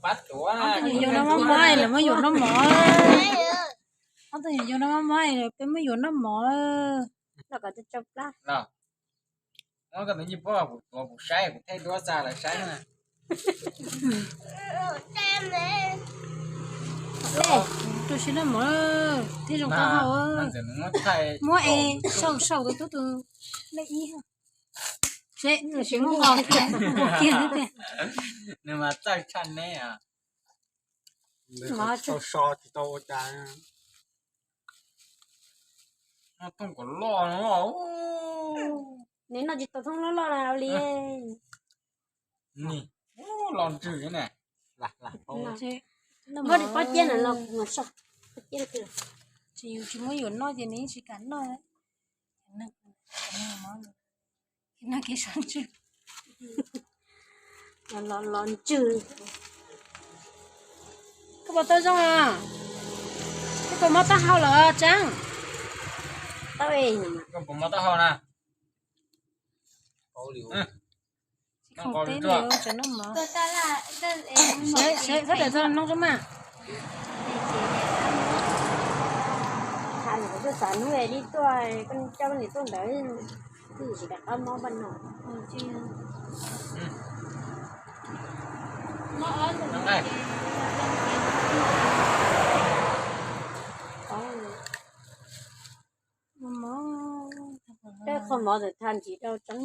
Ob tug nyuam yaus no mob mob lawv muab yuav noj mov. Ob tug nyuam yaus no mob mob lawv peb muab yuav noj mov. Muab koj tus nyiaj puab kuv tuav kuv saib kuv thaij duab xa lawv saib na. Tus sib noj mov thiab zoo qab hau. Muab es sau sau tus tub tus lej ib. Seb tus sib muab nqos kiag tiag. Nws mas txawj tshaj neb. Sau so tsis tau ua cas. Noj thooj kom loj no. Neb noj tsis tau thooj loj loj na li. Ni, los ntsws ne. Muab pob ciab na los kuv mam sau. Pob ciab. Tsis, yus tsis muab yuav noj ces nws yeej tsis kam noj. Noj kev sab ntsws. Los ntsws. Koj puas tau zoo os? Koj puas mob taub hau lawm Tseeb? Koj puas mob taub hau na? Tsis khoom teb li, tseem noj mov. Seb, seb, seb, txhob noj tso mas. Thaum ntawd kuv tuaj xav hnub li tuaj, koj coj koj niam tuaj ntawd, twb tsis rov qab mob npaum no. Tej qho mov txawm tha ntsis rau Tseeb.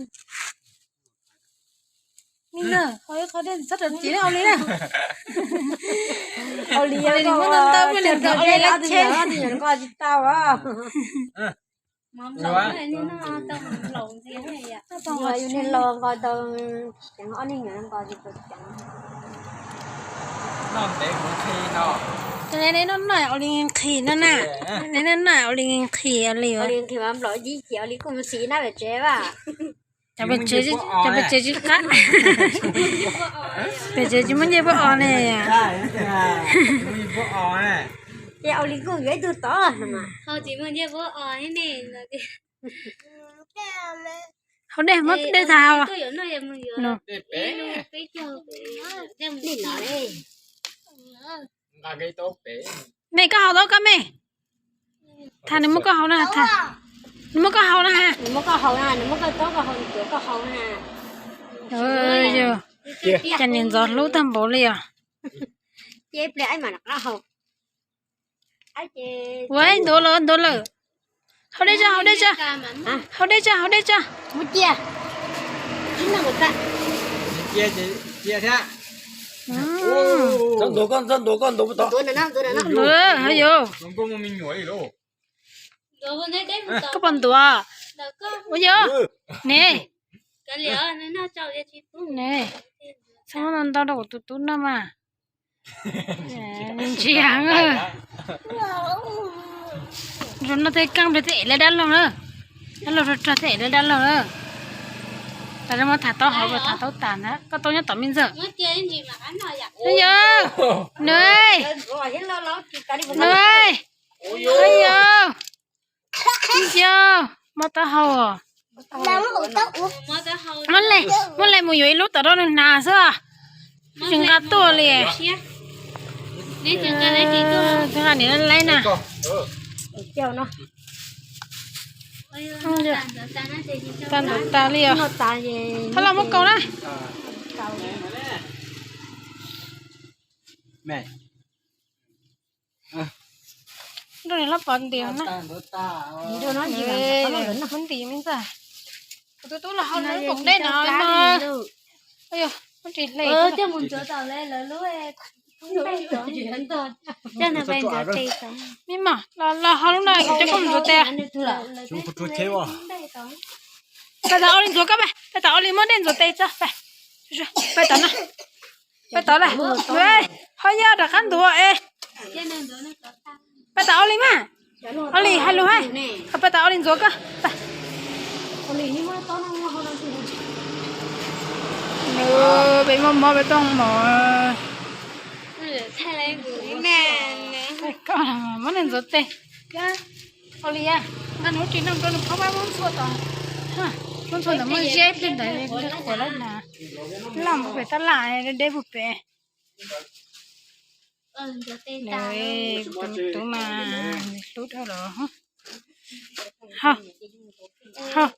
Ni na, qhov ib qho dej txhob rau txiv na, ua li na. Ua li, ua li muab ntau ntau, ua li ntau, ua li lab cheb. Ob tug nyuam nqos tsis tau. Yus niag laus nqos tau, ob niag nyuam nqos tsis tau ceev. Noj ntev kuv nqhis no. Neb noj noj ua li nqhis no na. Neb noj noj ua li nqhis li. Ua li nqhis mas nplaum ib chim ua li kuj mus xis nab pem tsev vas. Cov pem tsev, cov pem tsev tsis qab. Pem tsev tsis muaj nyiaj pub os ne. Ces ua li kuj yuav ib tug tod no mas. Hau dej, muab dej tha hau. Me, koj haus tau koj me. Tha nws muab koj haus na, tha. Nws muab koj haus na ha. Nws muab koj haus na, nws muab koj tau koj haus, nws tuav koj haus na. Yog, cas niam ntxov hlub tag npaum li os. Ces pliag ib mam rov qab haus. Ua ntuav lawm, ntuav lawm. Haus dej tso, haus dej tso. Haus dej tso, haus dej tso. Muab cia. Cia thiab. Txhob ntuav koj, txhob ntuav koj, ntuav puas tau. Ntuav, hav yus. Koj puas ntuav? Ua yog. Ne. Ne. Txhob muab ntau ntau rau kuv tus tub noj mas. Ntsia. Zoo no tej keej pliag tej ev lawv dab laug na. Dab laug rog rog tej ev lawv dab laug na. Tas zoo muab tham taub hau, tham taub tas na. Koj tau nyob tom me ntxawg. Yog. Nws. Nws. Yog. Yog. Mob taub hau. Muab, muab lees mus yuav ib lub tom rau nws hnav xwb. Tsis nqa tuaj li. Nqa niam laib na. Tag ntawd tas li os. Thov los muab kaus na. Nrog niam hlob Pov ntim na. Muab ntim me ntxawg. Kuv tus tub los hau lub koom dej no mas. Muab tsis hle. Me mas, los hau lub no coj koj mus ntxuav tes. Pais tom ua li ntxuav koj, pais tom ua li muab dej ntxuav tes tso, pais tom na. Pais tom na. Ho yog rov qab ntuav es. Pais tom ua li mas. Ua li hais lus hais. Pais tom ua li ntxuav koj. Peb mob mob peb tuaj mov. Koj muab dej ntxuav tes. Ua li, nqa nws ris no rau nws phob pab muab ntxhua tod. Muab ntxhua ntawd muab ziab ib pliag ntawd qhuav lawm na. Loj mus pem tab laj, deb pug pem. Nws, tus tub mas nws hlub dhau los. Haus, haus,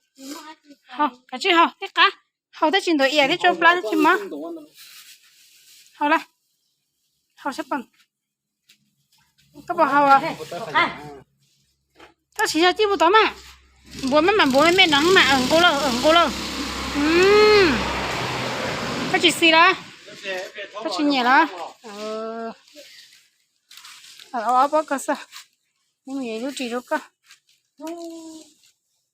haus, kav tsij haus, ib qab. Haus tab sis ntuav ias thiab tsau plab thiab tsis mob. Haus la, haus sab pom. Koj puas haus? Tab sis yog tij puas tau mas. Npuav maj mam npuav me me no mas, nqus lawm, nqus lawm. Koj tsis xis lawm? Koj tsis nyiam lawm? Ob pob koj xwb. Mus yuav ib lub ris rau koj.